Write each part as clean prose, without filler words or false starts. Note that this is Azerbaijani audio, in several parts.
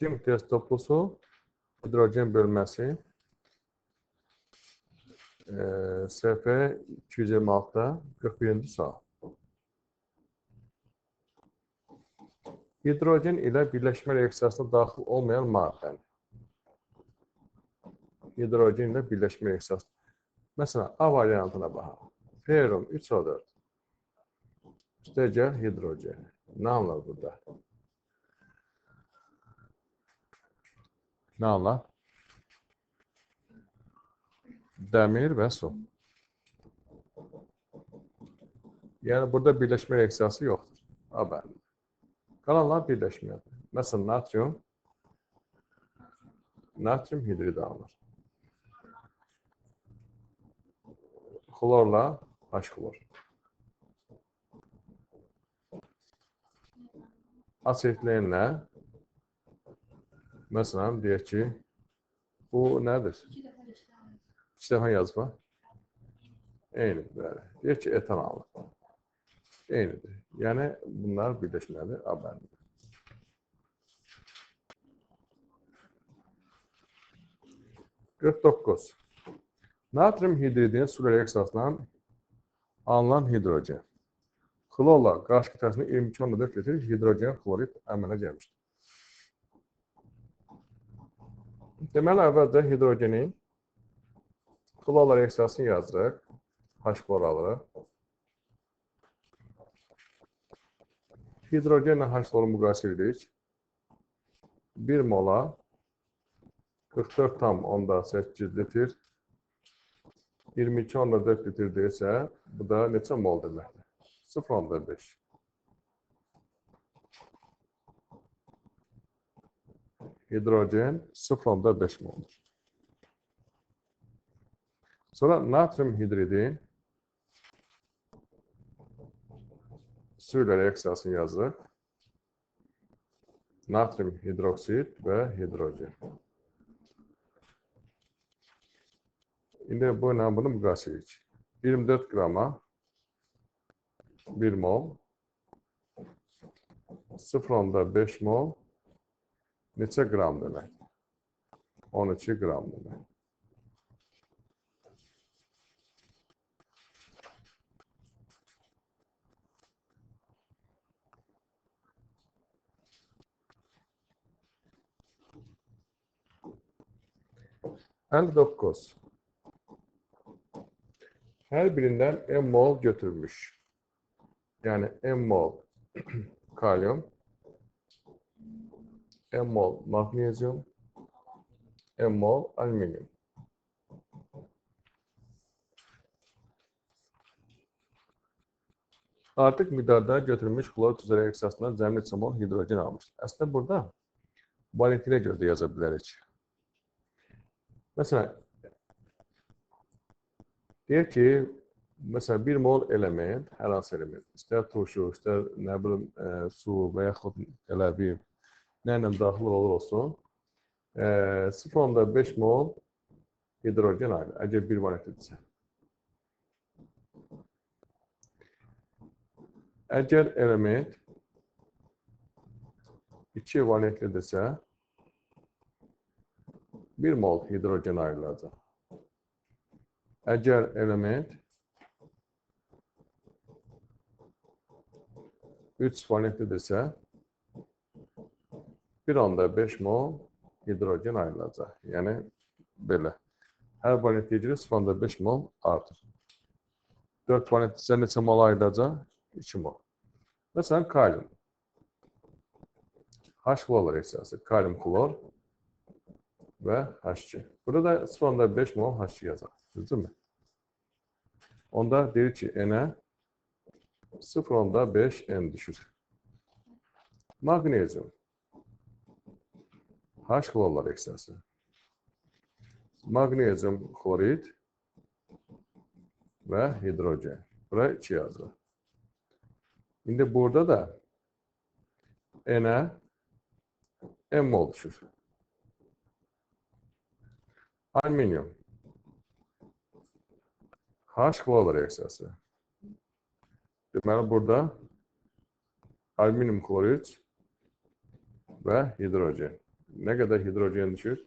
Sintez toplusu, hidrogen bölməsi, SF 226-da 41-ci sual. Hidrogen ilə birləşmə reaksiyasına daxil olmayan maddəni. Hidrogen ilə birləşmə reaksiyası. Məsələn, A variantına baxaq. Ferrum 3O4. Üstəgəl hidrogen. Nə anlar burada? Nə anlar? Dəmir və su. Yəni, burada birləşmə reaksiyası yoxdur. A bəndi. Qalanlar birləşməyədir. Məsələn, natrium hidrid alınır. Xlorla H-xlor. Asetlenlə, məsələn, deyək ki, bu nədir? İki dəfə yazma. Eynidir, bəli. Deyək ki, etan alınır. Eynidir. Yəni, bunlar birləşməlidir, A bəndidir. 49. Natrium hidridinin su reaksiyasından alınan hidrogen. Xlorla qarışıq kütləsində 22,4 litr hidrogen xlorid əmələ gəlmişdir. Deməli, əvvəlcə hidrogenin xlorla reaksiyasını yazırıq. H xlor alırıq. Hidrogenlə H xloru müqayisə edirik. 1 mola 44,8 litr, 22,4 litr deyilsə, bu da neçə mol deməkdir? 0,5. Hidrogen 0,5 moldur. Sonra natrium hidridin su ilə reaksiyasını yazırıq. Natrium hidroksid və hidrogen. İndi bu ilə bunu müqayisə edirik. 24 qrama 1 mol, 0,5 mol neçə qram demək? 12 qram demək. 59. Hər birindən M mol götürmüş. Yəni, M mol kalium, M mol maqnezium, M mol alüminium. Artıq miqdarda götürülmüş xlor tuzu reaksiyasından cəmi neçə mol hidrogen almışdır. Əslində, burada valentliyə görə də yaza bilərik. Məsələn, deyək ki, məsələn, 1 mol element, hər hansı element, istər turşu, istər nə bilim, su və yaxud elə bir nə ilə daxil olur olsun, 0,5 mol hidrogen ayrılır, əgər bir valentlidirsə. Əgər element 2 valentlidirsə, 1 mol hidrogen ayrılacaq. Əgər element 3 valentlidirsə, 1,5 mol hidrogen ayrılacaq. Yəni, belə. Hər valentliyə görə 0,5 mol artır. 4 valentlidirsə neçə mol ayrılacaq? 2 mol. Məsələn, kalium. H xlor reaksiyası. Kalium xlor və H2. Burada da 0,5 mol H2 yazaq. Düzdürmü? Onda deyir ki, N-ə 0,5 N düşür. Maqnezium. H xlorlar reaksiyası. Maqnezium xlorid və hidrogen. Bura 2 yazır. İndi burada da N-ə M mol düşür. Alüminium. H xlorlar reaksiyası. Deməli, burada alüminium xlorid və hidrogen. Nə qədər hidrogen düşür?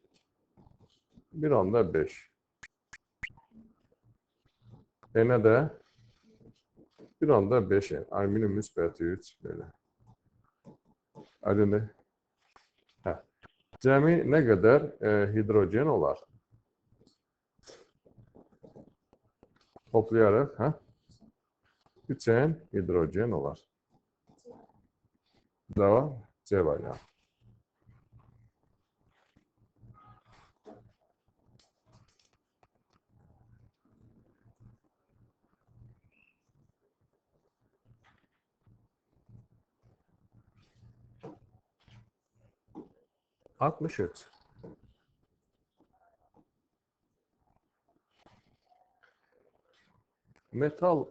1,5. N-ə də 1,5 N. Alüminium müsbəti 3. Belə. Aydındır. Hə. Cəmi nə qədər hidrogen olar? Toplayarıq. Hə? 3 N hidrogen olar. Cavab C variantı. ...63. Metal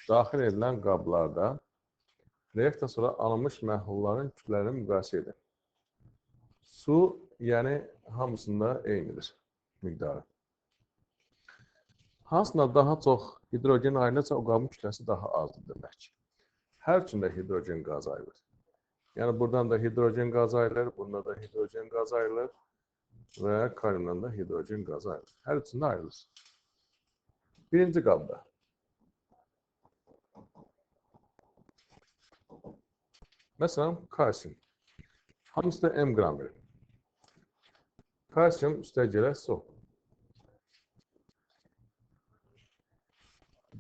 daxil edilən qablarda reaksiyadan sonra alınmış məhlulların kütlələrini müqayisə edin. Su, yəni hamısında eynidir miqdarı. Hansında daha çox hidrogen ayrılırsa, o qabın kütləsi daha azdır demək. Hər üçündə hidrogen qazı ayrılır. Yəni buradan da hidrogen qazı ayrılır, bunda da hidrogen qazı ayrılır və kaliumdan da hidrogen qazı ayrılır. Hər üçündə ayrılır. Birinci qabda. Məsələn, kalsium. Hamısı da M qram verir. Kalsium üstə gələ su.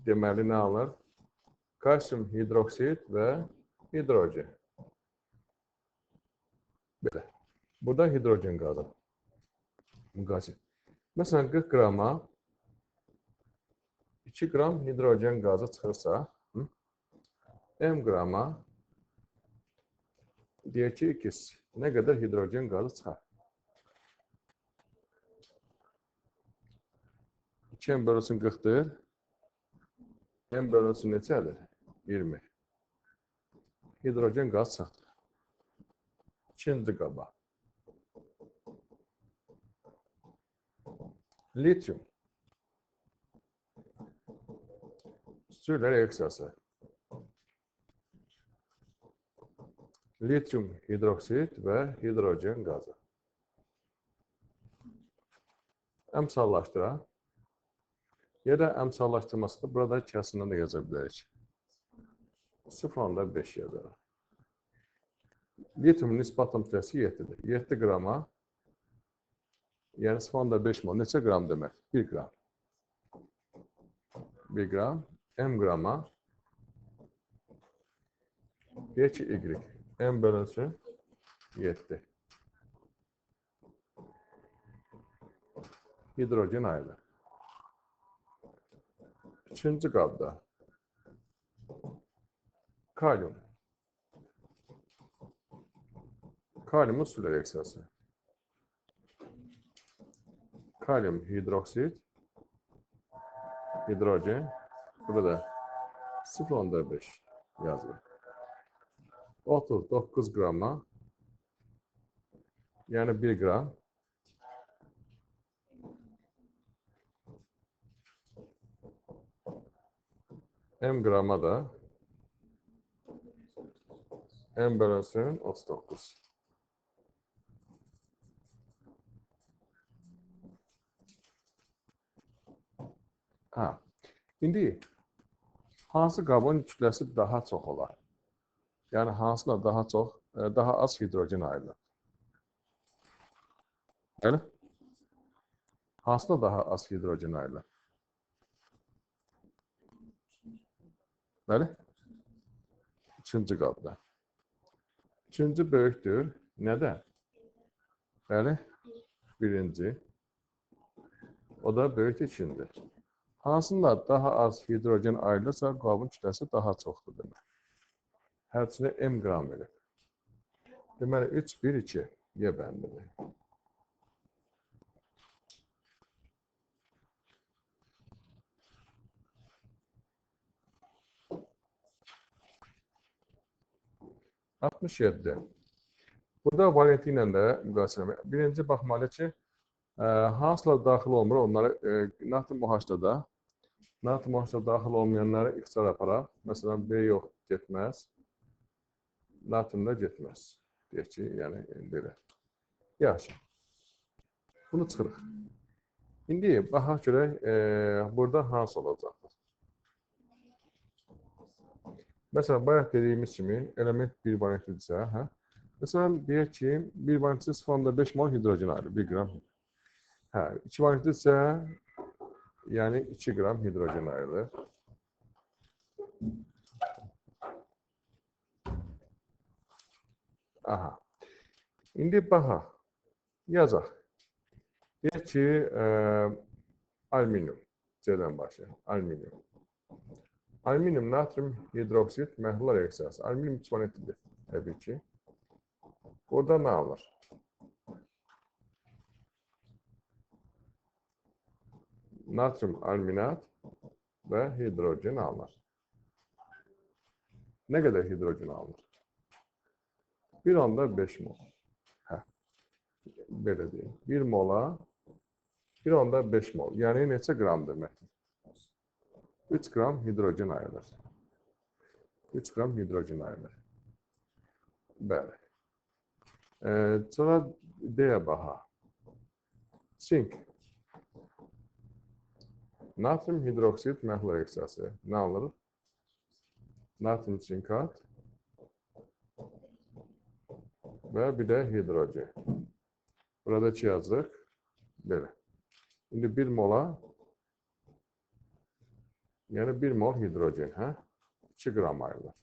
Deməli, nə alır? Kalsium hidroksid və hidrogen. Belə. Burada hidrogen qazı. Müqayisə. Məsələn, 40 qrama 2 qram hidrogen qazı çıxırsa, M qrama deyək ki, 2. Nə qədər hidrogen qazı çıxar? 2 M bölünsün 40-dır. M bölünsün neçədir? 20. Hidrogen qazı çıxdı. İkinci qaba. Litium. Su ilə reaksiyası. Litium hidroksid və hidrogen qazı. Əmsallaşdıraq. Ya da əmsallaşdırmasını burada kəsindən də yaza bilərik. 0,5 yazarıq. Litiumun nisbi atom kütləsi 7-dir. 7 qrama, yəni 0,5 mol. Neçə qram demək? 1 qram. 1 qram. M qrama deyək ki, Y. M bölünsün 7. Hidrogen ayrılır. Üçüncü qabda kalium. Kaliumun su ilə reaksiyası. Kalium hidroksid, hidrogen, burada 0,5 yazılır. 39 qrama, yəni 1 qram M qrama da M bölünsün 39. Ha, indi hansı qabın kütləsi daha çox olar? Yəni hansına daha çox, daha az hidrogen ayrılır? Bəli? Hansına daha az hidrogen ayrılır? Bəli? Üçüncü qabda. Üçüncü böyükdür. Nədən? Bəli? Birinci. O da böyükdür ikinci. Hansında daha az hidrogen ayrılırsa, qabın kütləsi daha çoxdur demək. Hərçinə M qram verir. Deməli, 3, 1, 2 Y bəndidir. ...67. Burada valenti ilə də müqayisə eləmək. Birinci baxmalı ki, hansılar daxil olmur, onları natrium OH-da da, natrium OH-da daxil olmayanları ixtisar aparaq. Məsələn, B yox, getməz. Natrium da getməz. Deyək ki, yəni belə. Yaxşı. Bunu çıxırıq. İndi baxaq görək, burada hansı olacaqdır? Məsələn, bayaq dediyimiz kimi element 1 valentlidirsə, hə? Məsələn, deyək ki, 1 valentli 0,5 mol hidrogen ayrılır, 1 qram. Hə, 2 valentlidirsə, yəni 2 qram hidrogen ayrılır. Aha. İndi baxaq, yazaq. Deyək ki, alüminium, C-dən başlayaq, alüminium. Alüminium, natrium hidroksid məhlul reaksiyası. Alüminium 3 valentlidir, təbii ki. Burada nə alır? Natrium alüminat və hidrogen alınır. Nə qədər hidrogen alınır? 1,5 mol. Hə, belə deyim. 1 mola 1,5 mol. Yəni neçə qram deməkdir? 3 qram hidrogen ayrılır. 3 qram hidrogen ayrılır. Bəli. Sonra D-yə baxa. Sink. Natrium hidroksid məhlul reaksiyası. Nə alırıq? Natrium sinkat və bir də hidrogen. Burada 2 yazırıq. Belə. İndi 1 mola, yəni 1 mol hidrogen, hə? 2 qram ayrılır.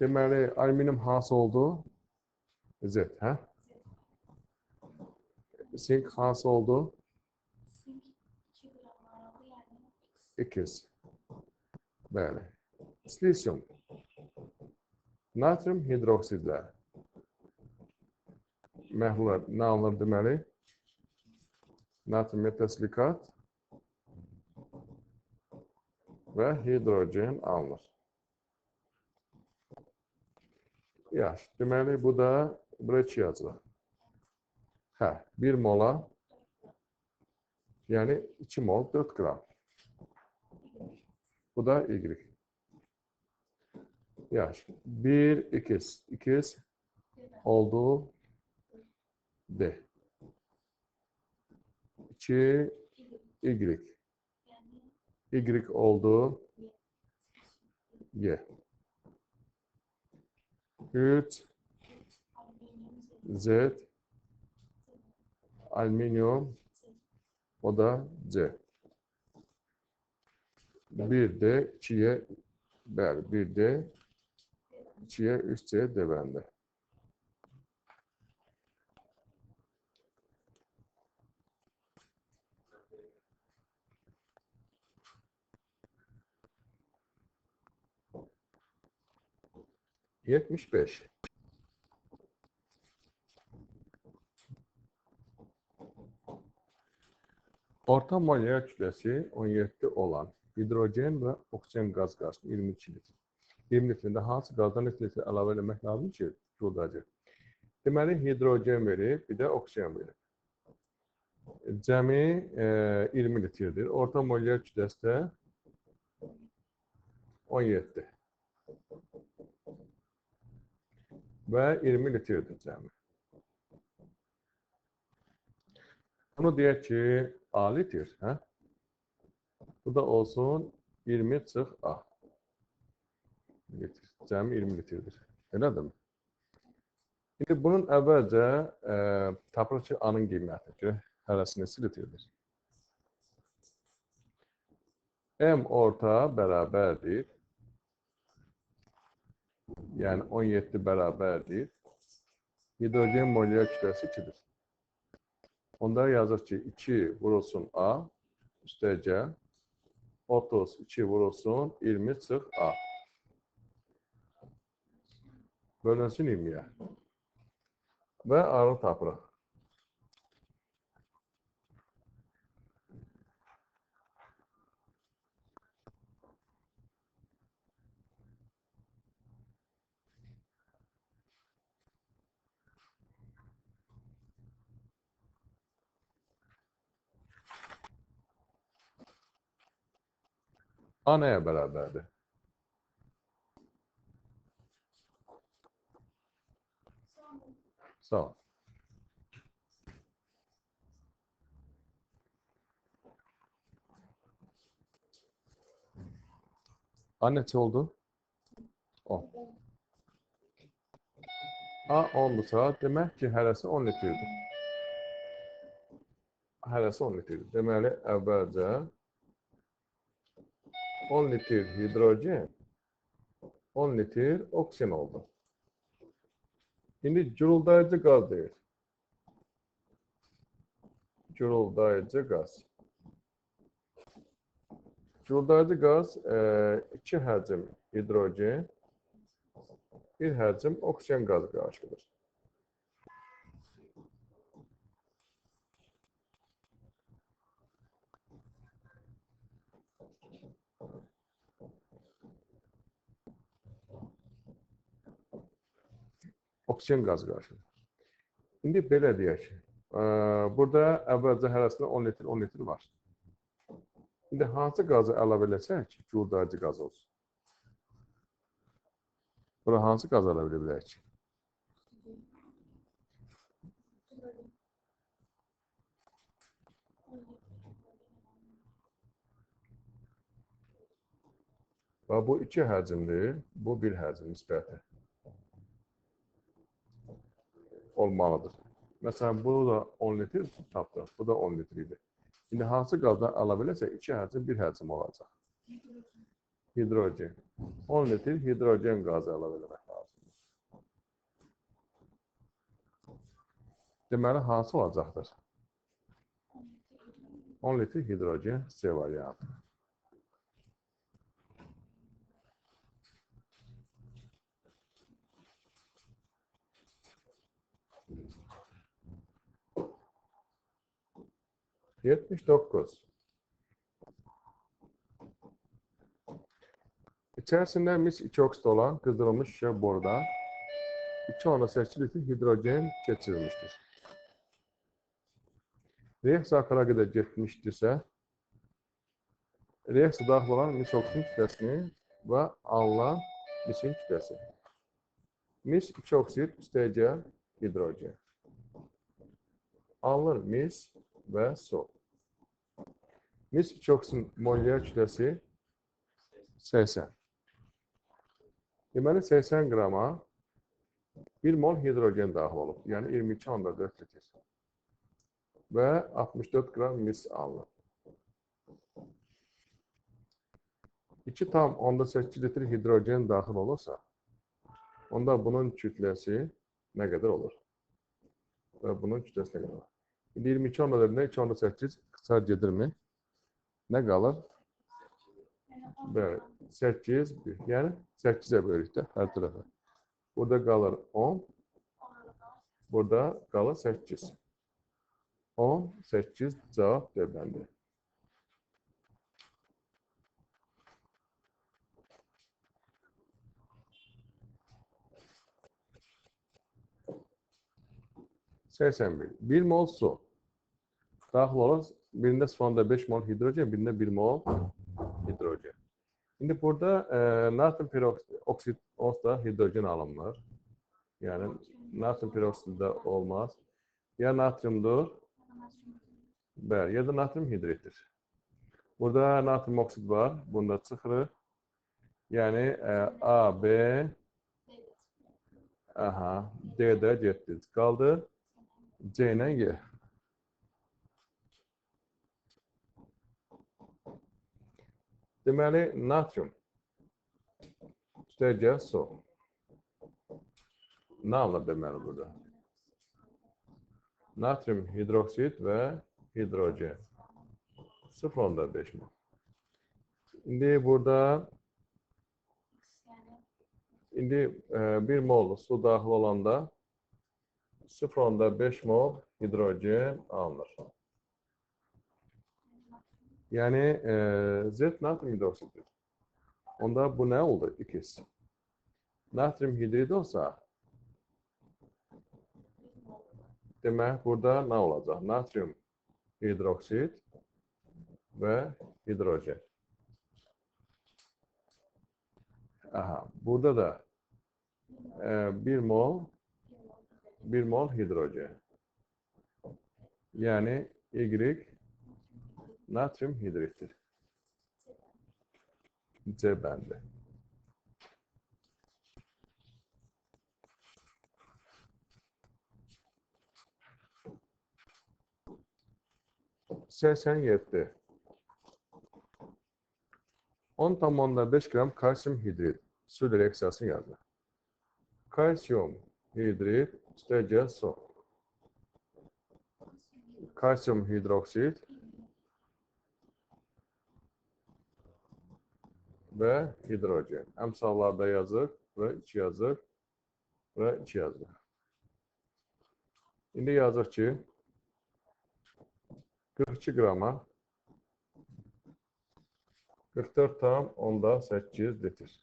Deməli, alüminium hansı oldu? Z, hə? Sink hansı oldu? Sink 2 qram ayrıldı, yəni X. Bəli. Silisium. Natrium hidroksidlə məhlul nə alınır deməli? Natrium metasilikat və hidrogen alınır. Yaxşı, deməli, bu da bura 2 yazılır. Hə, 1 mola, yəni 2 mol 4 qram. Bu da Y. Yaxşı, 1, 2, 2 oldu D. 2, Y. Y oldu Y. 3, Z, alüminyum, o da C. 1 D, 2'ye, bəli, 1 D, 2'ye 3C D bəndə. 75. Orta molyer kütləsi 17 olan hidrogen və oksigen qaz qarşısında 22 litr. 20 litrində hansı qazdan neçə litr əlavə eləmək lazım ki, buradacaq. Deməli, hidrogen verib, bir də oksigen verib. Cəmi 20 litrdir. Orta molyer kütləsi də 17. Və 20 litrdir cəmi. Bunu deyək ki, A litr, hə? Bu da olsun 20 çıx A litr. Cəmi 20 litrdir. Elədirmi? İndi bunun əvvəlcə tapırıq ki, A-nın qiyməti ki, hərəsi neçə litrdir? M orta bərabərdir. Yəni 17 bərabərdir. Hidrogen molyer kütləsi 2-dir. Onda yazır ki, 2 vurulsun A, üstəcə 32 vurulsun 20 çıx A. Bölünsün 20-yə. Və A-nı tapırıq. A nəyə bərabərdir? Sağ ol. A neçə oldu? 10. A 10-dursa, demək ki, hərəsi 10 litrdir. Hərəsi 10 litrdir. Deməli, əvvəlcə 10 litr hidrogen, 10 litr oksigen oldu. İndi guruldayıcı qaz deyil. Guruldayıcı qaz. Guruldayıcı qaz 2 həcm hidrogen, 1 həcm oksigen qazı qarşıdır. Oksigen qazı qarşıdır. İndi belə deyək. Burada əvvəlcə hərəsində 10 litr, 10 litr var. İndi hansı qazı əlavə eləsək ki, guruldayıcı qaz olsun? Bura hansı qazı əlavə edə bilərik? Və bu 2 həcmdir, bu 1 həcm nisbəti olmalıdır. Məsələn, bu da 10 litr tapdıq, bu da 10 litr idi. İndi hansı qazdan əlavə eləsək, 2 həcm, 1 həcm olacaq. Hidrogen. 10 litr hidrogen qazı əlavə eləmək lazımdır. Deməli, hansı olacaqdır? 10 litr hidrogen C variantı. ...79. İçərisində mis 2 oksid olan qızdırılmış şüşə boruda 2,8 litr hidrogen keçirilmişdir. Reaksiya axıra qədər getmişdirsə, reaksiya daxil olan mis oksidin kütləsini və alınan misin kütləsi. Mis 2 oksid üstəgəl hidrogen. Alınır mis və su. Mis 2 oksidin molyar kütləsi 80. Deməli, 80 qrama 1 mol hidrogen daxil olub. Yəni, 22,4 litr. Və 64 qram mis alınır. 2,8 litr hidrogen daxil olursa, onda bunun kütləsi nə qədər olur? Və bunun kütləsi nə qədər olur? İndi 22,4-də 2,8 qısa gedirmi? Nə qalır? Bəli, 8, 1. Yəni 8-ə bölürük də hər tərəfə. Burada qalır 10, burada qalır 8. 10, 8 cavab dövləndir. ...81. 1 mol su. Daxil olur. Birində 0,5 mol hidrogen, birində 1 mol hidrogen. İndi burada natrium peroksid olsa hidrogen alınmır. Yəni, natrium peroksidi olmaz. Ya natriumdur, bəli, ya da natrium hidriddir. Burada natrium oksid var, bunda çıxırıq. Yəni, A, B, aha, D də getdi. Qaldı C ilə G. Deməli, natrium üstəgəl su. Nə alınır deməli burada? Natrium hidroksid və hidrogen. 0,5 mol. İndi burada 1 mol su daxil olanda 0,5 mol hidrogen alınır. Yəni, Z natrium hidroksidir. Onda bu nə oldu? İkiz. Natrium hidrid olsa, demək, burada nə olacaq? Natrium hidroksid və hidrogen. Aha, burada da 1 mol 1 mol hidrogen. Yəni Y natrium hidritdir. C bəndi. 87. 10,5 qram kalsium hidrid su ilə reaksiyasını yazır. Kalsium hidrid üstəgəl su. Kalsium hidroksid və hidrogen. Əmsallarda yazır və 2 yazır və 2 yazır. İndi yazır ki 42 qrama 44,8 litr.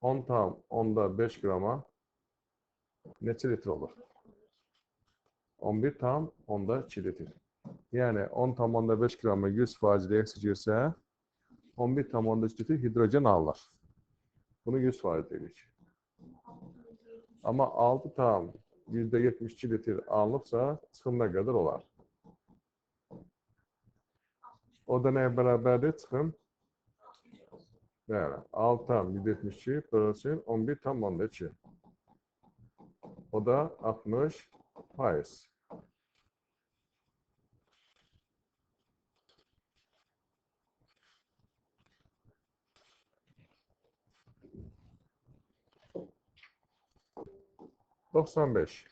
10,5 qrama neçə litr olur? 11,2 litr. Yəni 10,5 qrama 100% reaksiya girsə, 11,2 litr hidrogen alınır. Bunu 100% deyirik. Amma 6,72 litr alınıbsa, çıxım nə qədər olar? O da nəyə bərabərdir? Çıxım. Bəli. 6,72 bölünsün 11,2. O da 60%. ...95.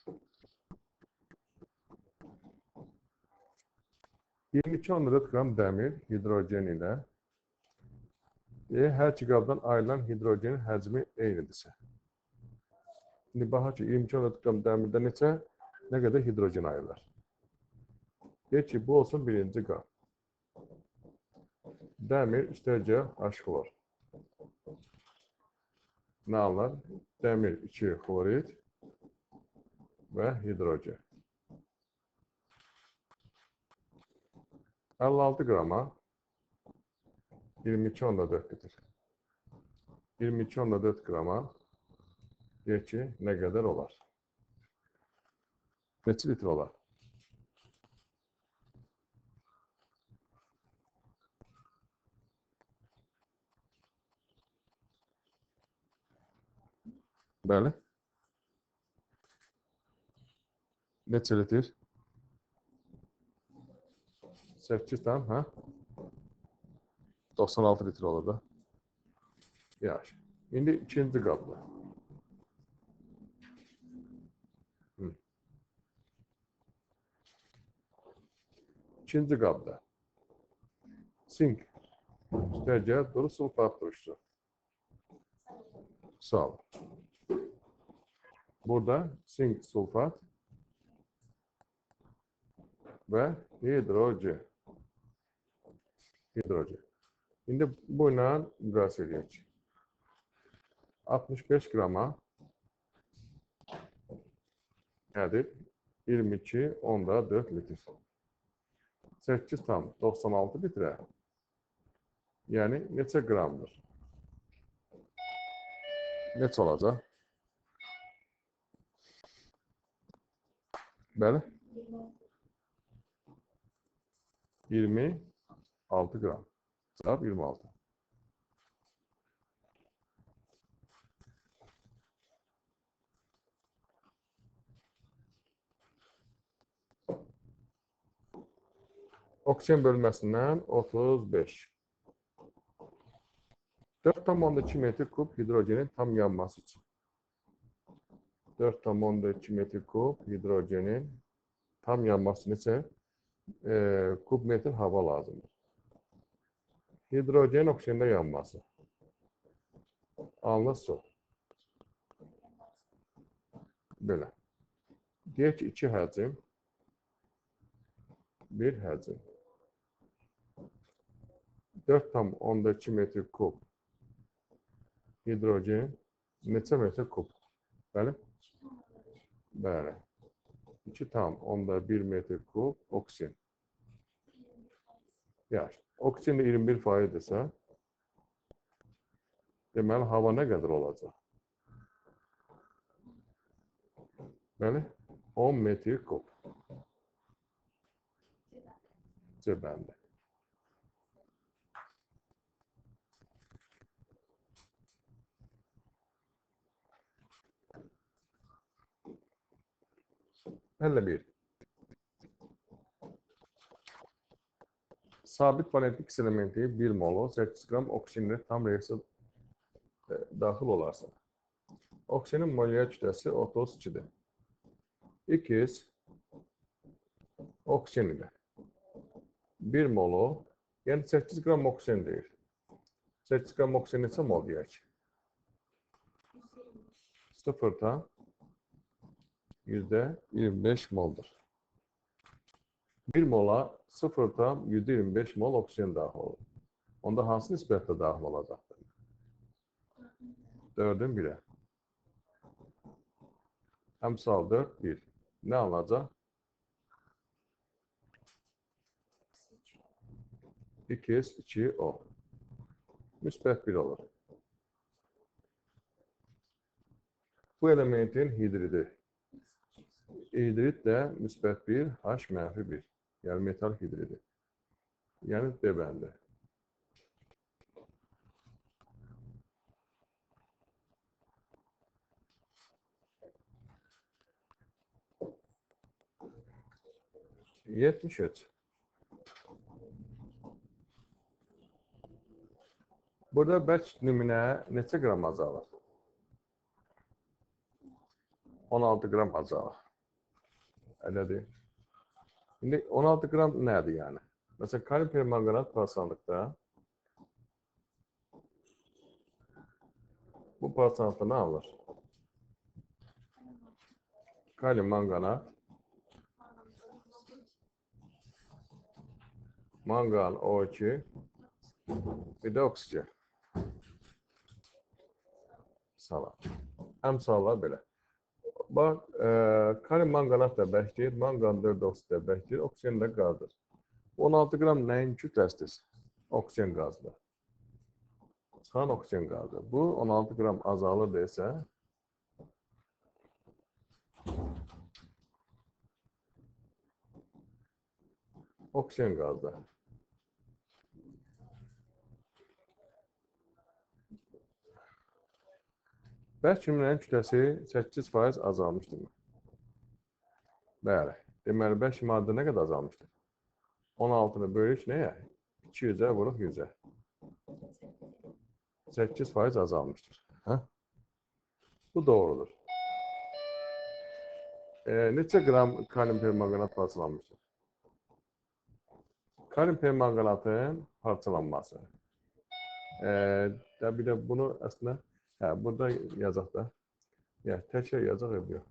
22,4 qram dəmir hidrogen ilə hər iki qabdan ayrılan hidrogenin həcmi eynidirsə. İndi baxaq ki, 22,4 qram dəmirdə nə qədər hidrogen ayrılır? Deyək ki, bu olsun birinci qab. Dəmir üstəgəl H xlor. Nə alınır? Dəmir 2 xlorid və hidrogen. 56 qrama 22,4 litr. 22,4 qrama deyək ki, nə qədər olar? Neçə litr olar? Bəli. Neçə litr? 8 tam, hə? 96 litr olur da. Yaxşı. İndi ikinci qabda. İkinci qabda. Sink. Üstəgəl duru sulfat turşusu. Sağ ol. Burada sink sulfat və hidrogen. Hidrogen. İndi bu ilə müqayisə edək. 65 qrama nədir? 22,4 litr. 8,96 litrə. Yəni neçə qramdır? Neçə olacaq? Bəli? 26 qram. Cavab 26. Oksigen bölməsindən 35. 4,2 metr kub hidrogenin tam yanması üçün. 4,2 metr kub hidrogenin tam yanması neçə kub metr hava lazımdır? Hidrogen oksigendə yanması. Alınır su. Belə. Deyək ki, 2 həcm, 1 həcm. 4,2 metr kub hidrogen neçə metr kub? Bəli? Bəli. 2,1 metr kub oksigen. Yaxşı. Oksigen də 21% desə, deməli, hava nə qədər olacaq? Bəli, 10 metr kub. C bəndi. Hələ bir. Sabit valentlik X elementi 1 molu 8 qram oksigenlə tam reaksiya daxil olarsa. Oksigenin molyer kütləsi 32-dir. X oksigen ilə 1 molu, yəni 8 qram oksigen deyir. 8 qram oksigen neçə mol deyək? 0,25 moldur. 1 mola 0,25 mol oksigen daxil olur. Onda hansı nisbətdə daxil olacaqdır? 4-ün 1-ə. Əmsal 4, 1. Nə alınacaq? 2S, 2O. Müsbət 1 olur. Bu elementin hidridi. Hidrid də müsbət 1, H mənfi 1. Yəni metal hidridi. Yəni D bəndi. ...73. Burada bərk nümunə neçə qram azalır? 16 qram azalır. Elədir. İndi 16 qram nədir yəni? Məsələn, kalium permanganat parçalandıqda bu parçalandıqda nə alır? Kalium manganat, mangan O2, bir də oksigen. Salam. Əmsallar belə. Bax, kalium manganat da bərkdir, mangan 4 oksid də bərkdir, oksigen də qazdır. 16 qram nəyin kütləsidir? Oksigen qazıdır. Çıxan oksigen qazı. Bu 16 qram azalır desə, oksigen qazıdır. Bərk nümunənin kütləsi 8% azalmışdır. Bəli. Deməli, bərk maddə nə qədər azalmışdır? 16-nı bölük nəyə? 200-ə vuruq 100-ə. 8% azalmışdır. Hə? Bu doğrudur. Neçə qram kalium permanganat parçalanmışdır? Kalium permanganatın parçalanması. Bir də bunu əslində hə, burada yazaq da. Yəni, təkrar yazacaq ev yox.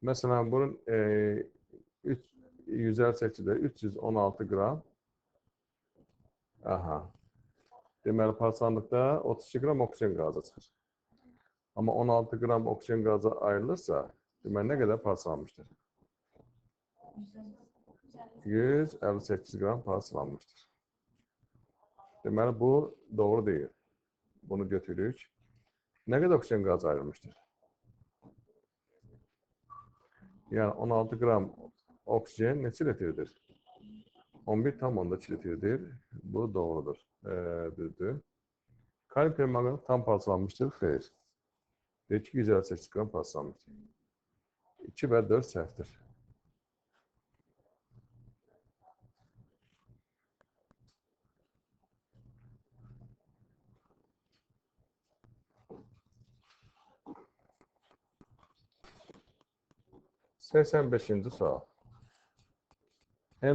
Məsələn, bunun 158-də 316 qram. Aha. Deməli, parçalandıqda 32 qram oksigen qazı çıxır. Amma 16 qram oksigen qazı ayrılırsa, deməli, nə qədər parçalanmışdır? 158 qram parçalanmışdır. Deməli, bu doğru deyil. Bunu götürürük. Nə qədər oksigen qazı ayrılmışdır? Yəni, 16 qram oksigen neçə litrdir? 11,2 litrdir. Bu doğrudur. Düzdür. Kalium permanganat tam parçalanmışdır. Xeyr. Deyir ki, 158 qram parçalanmışdır. 2 və 4 səhvdir. ...85-ci sual.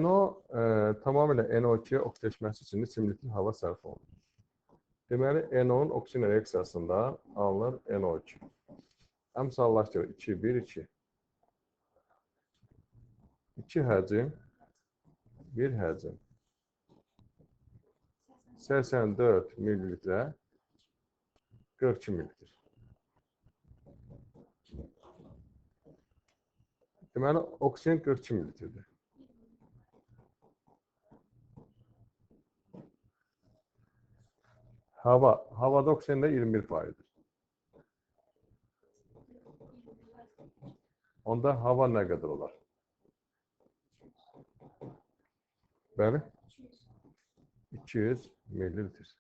NO, tamamilə NO2 oksileşməsi üçün neçə mililitr hava sərf olunur? Deməli, NO-nun oksigen reaksiyasında alınır NO2. Əmsallaşdırır. 2, 1, 2. 2 həcm, 1 həcm. 84 mililitrə 42 mililitr. Deməli, oksigen 42 mililitrdir. Hava. Havada oksigen də 21%-dir. Onda hava nə qədər olar? Bəli? 200 millilitr.